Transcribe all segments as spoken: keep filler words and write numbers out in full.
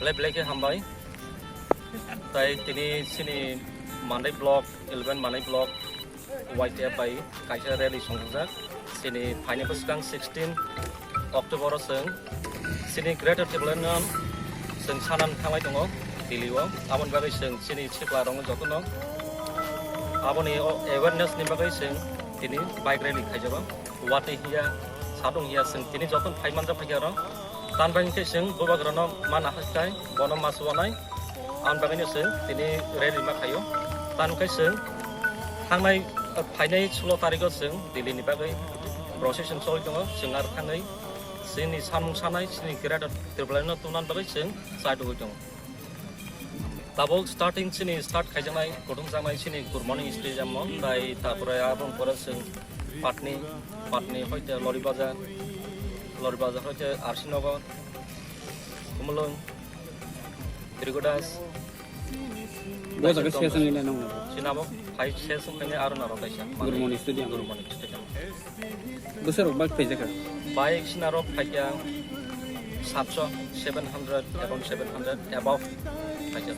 Belai belai khe hambai. Tai tini chini Mandai block, eleven Mandai block, Y T F bai kaisa rally songjak. Chini phaini bwskang sixteen October o chwng chini Greater Tipraland no chwng sanani thanglai tongo Delhi o. Aboni bagwi chwng chini sikla rokno jotono aboni o awareness ni bagwi chwng tini bike rally khaijago. Watwi hiya, sadung hiya, chwng tini jotono phai manjak phaikha oro. Tan bai hwnkhe chwng bubagrano mana hai tai, bono ma chubanai. Aboni bagwino chwng tini rally ma khaio. Tan hwnkhe chwng thangnai, phainai sulo tarikgo chwng Delhi ni bagwi procession choli tongo. Chwng ar thangwi chini samung sanai, chini Greater Tipraland no tubunani bagwi chwng chai tubui tongo. Tabuk starting chini start khaijaknai, kuthumjaknai chini Gurmani Stadium o, tai tarpore aboni pore chwng Patni, Patni hoite Lori Bazar, Lori Bazar hoite R C Nagar, Khumulwng, Trigudas. Bo jaga se sangwi nai nang. Chini abo phai se sangwi aro naro kaisa. Gurmani Stadium. Gurmani Stadium. Bwsarok bike phaijakha? Bike sinarok phaikha satso, seven hundred, around seven hundred above phaikha.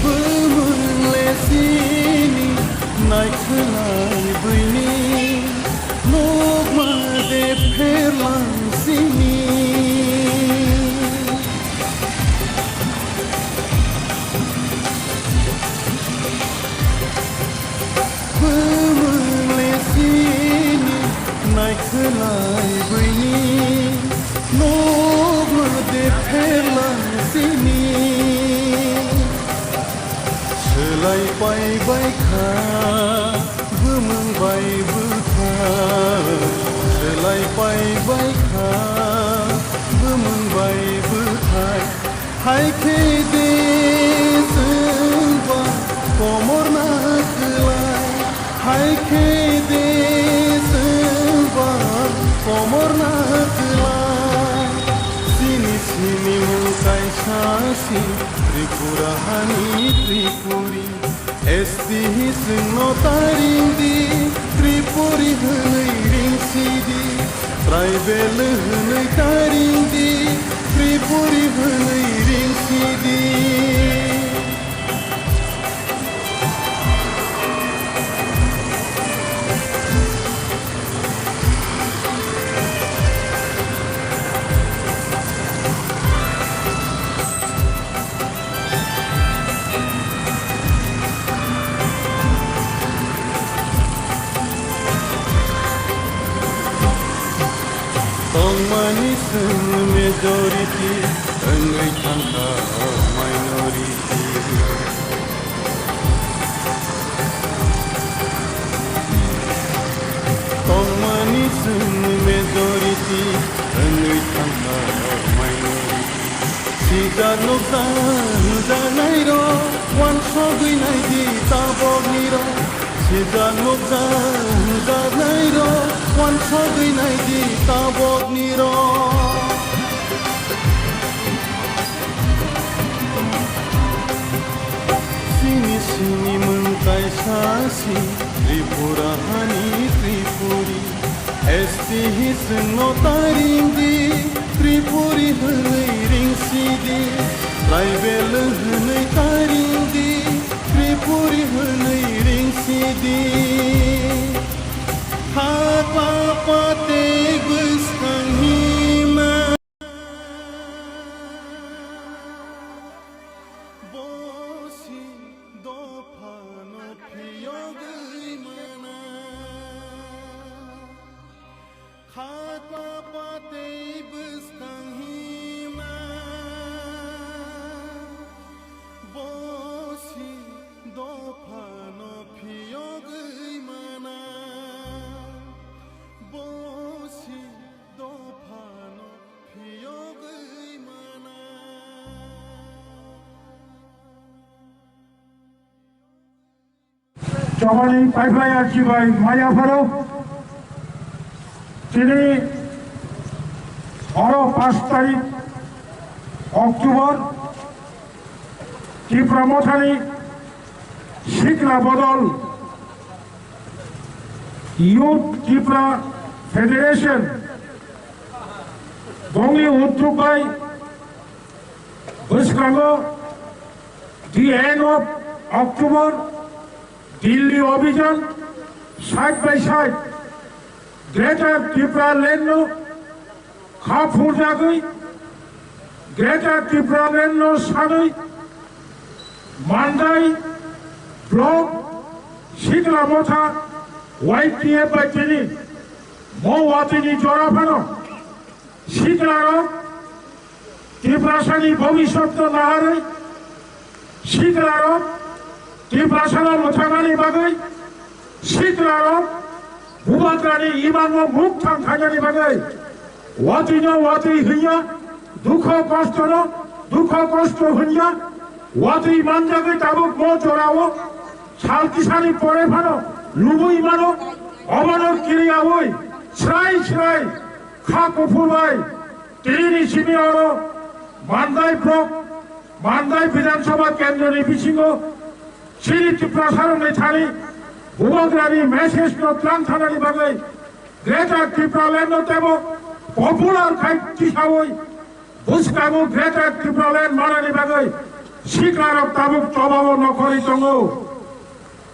Bumung le sini naikhlai buini, nokma de pherlang sini. Bumung le sini naikhlai buini, nokma de pherlang sini. Swlai pai bai kha, bumung bai bwthai. Swlai pai bai kha, bumung bai bwthai. Hai khe de chwng ba komor na kwlai, hai khe de chwng ba komor na kwlai. Chini sini mung kaisa si Tripura hani Tripuri. S T hi chwngno ta ring di, Tripuri hwnwi ring si di. Tribal hwnwi ta ring di, Tripuri hwnwi ring si di. Tongmani chwng majority wngwi thangkha minority. Tongmani chwng majority wngwi thangkha minority. Sijak nukjak hwnjaknairok, wansogwi naidi taboknirok. Sijak nukjak hwnjaknairok, wansogwi naidi taboknirok. Chini sini mung kaisa si Tripura hani Tripuri. S T hi chwngno ta ring di, Tripuri hwnwi ring si di. Tribal hwnwi ta ring di, Tripuri hwnwi ring si di. Hakla patwi bwskang hima. Bosi dophano phiyogwi mana. Khakla patwi bwskang hima. Bosi dophano phi- Chobani paiphlai archibai maya pharo. Tini oro pash tarik October, Tipra Mothani Sikla Bodol Youth Tipra Federation bongni udduk bai bwskango the end of October Delhi Abhijan side by side Greater Tipra Land no kha phurjagwi Greater Tipra Land no sanwi Mandai Block Sikla Motha Y T F bai tini mo watini jora phano Siklarok Tiprasani bhobishyotno naharwi, Siklarok Tiprasano mwthanani bagwi, Siklarok Bubagrani imango mukthang khainani bagwi, watwino watwi hwnya, dukho kostono dukho kosto hwnya, watwi manjagwi tabuk mo jorao sal kisani pore phano lubui mano, obono kiriyaui srai srai kha kuphur bai Tini simi oro Mandai Block, Mandai Bidhan Sabha Kendroni bisingo chini Tiprasarokni thani Bubagrani message no tlang thanani bagwi Greater Tipraland no tebo popular khai tisaui bwskango Greater Tipraland manani bagwi Siklarok tabuk chobao nokhorwi tongo.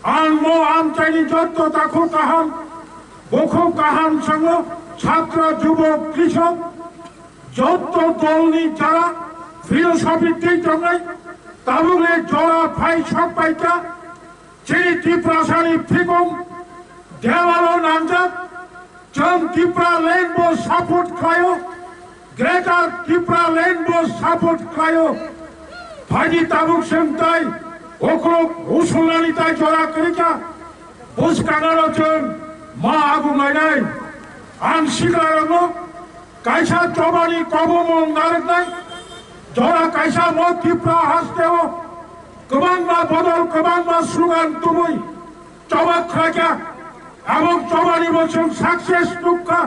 Ang mo amchaini jotto takhuk kaham, bukhuk kaham swngo, chhatra, jubok, krishok, jotto dolni jara philosophy twi tongnai, tabukle jora phai sok paikha, chini Tiprasani phikung dewalo nangjak, Chwng Tipraland bo support khlaio, Greater Tipraland bo support khlaio. Phaidi tabuk chwng tai uklok usulnani tai jora kwrwikha, bwskangano chwng ma agung lainai. Ang siklarokno kaisa chobani kobomung narwknai, jora kaisa mo Tipra hasteo kwbangma bodol, kwbangma slogan tubui choba khlaikha. Abo chobani bo chwng success nukha.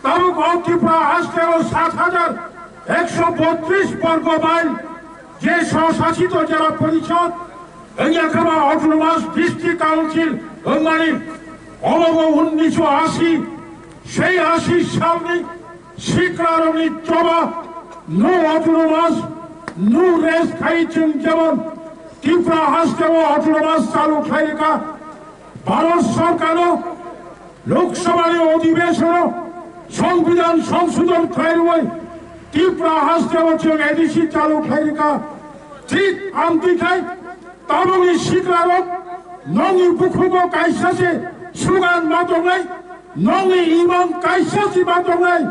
Tabuk o Tripura hasteo sat hajar ekso botris borgo mile je swsasito jela porishod wngya khe ba autonomous district council wngmani, obo bo unnisho ashi, sei ashi salni siklarokni choba no autonomous, no rest khai chwng jemon Tripura hasteo autonomous chalu khlai rwkha. Bharat Sarkar no Lok Sabha ni odhibeshon o Songbidan Songshodhon khlai rwui Tripura hasteo chwng A D C chalu khlai rwkha. Thik amtwi khai tabukni siklarok nokni bukhugo kaisa se slogan ma tongnai, nokni imang kaisa se ma tongnai.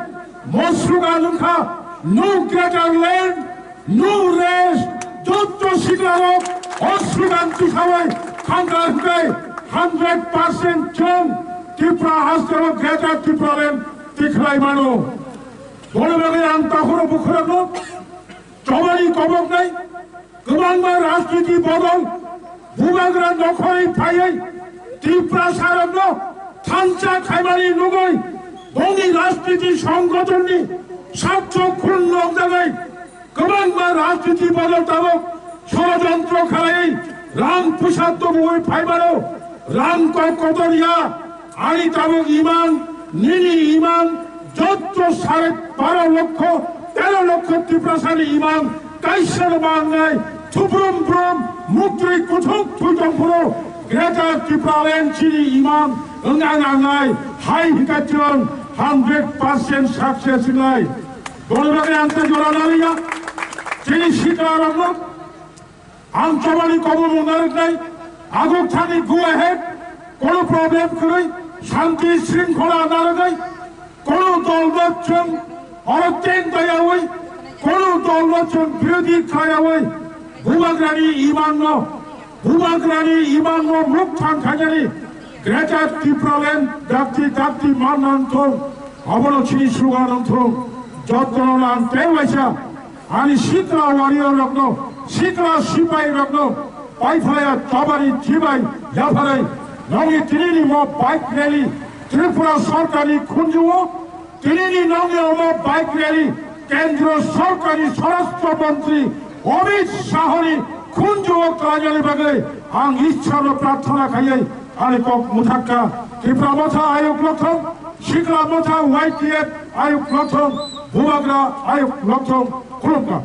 Mo slogan wngkha no greater land, no rest, jotto siklarok o slogan tisaui thangkha hwnkhe hundred percent chwng Tripura hasteo Greater Tipraland tikhlai mano. Boni bagwi ang takhoro bukhurokno chobani koboknai kwbangma rajniti bodol bubagra nokhorwi phaiwi Tiprasarokno thansa khaimani nugwi bongni rajniti songgothonni sakchok khun nokjagwi kwbangma rajniti bodol tabok sorojontro khlaiwi rang puisa tubuwi phaimano. Rang kok kotor ya, ani tabok imang, nini imang, jotto sare baro lokho, tero lokho Tiprasani imang kaisa no mangnai, thubrum brum, muktwi kuthuk thui tongphuru, Greater Tipraland chini imang wngna nangnai, hai hwnkhe chwng hundred percent success wngnai. Boni bagwi ang tei jora naliya, chini siklarokno ang chobani kobomung narwknai, aguk thani go ahead, kono problem kwrwi, shanti shringkhola narwgwi, kono dolno chwng oro teng dayaui, kono dolno chwng birodhi khlayaui, bubagrani imangno, bubagrani imangno mukthang khainani Greater Tipraland dakti dakti manna wngthung, abono chini slogan wngthung, jottono ang tei waisa ani sikla warrior rokno, sikla sipai rokno, paiphlaiya chobani chibai, yapharwi nokni tinini mo bike rally Tripura sorkarni khunjuo, tinini nokni omo bike rally Kendra sorkarni Swarashtra Mantri Amit Shahni khunjuo khlainani bagwi ang Ishwarno prarthana khaiwi ani kok muthakka. Tipra Motha ayuk lokthong, Sikla Motha Y T F ayuk lokthong, Bubagra ayuk lokthong, khulumkha.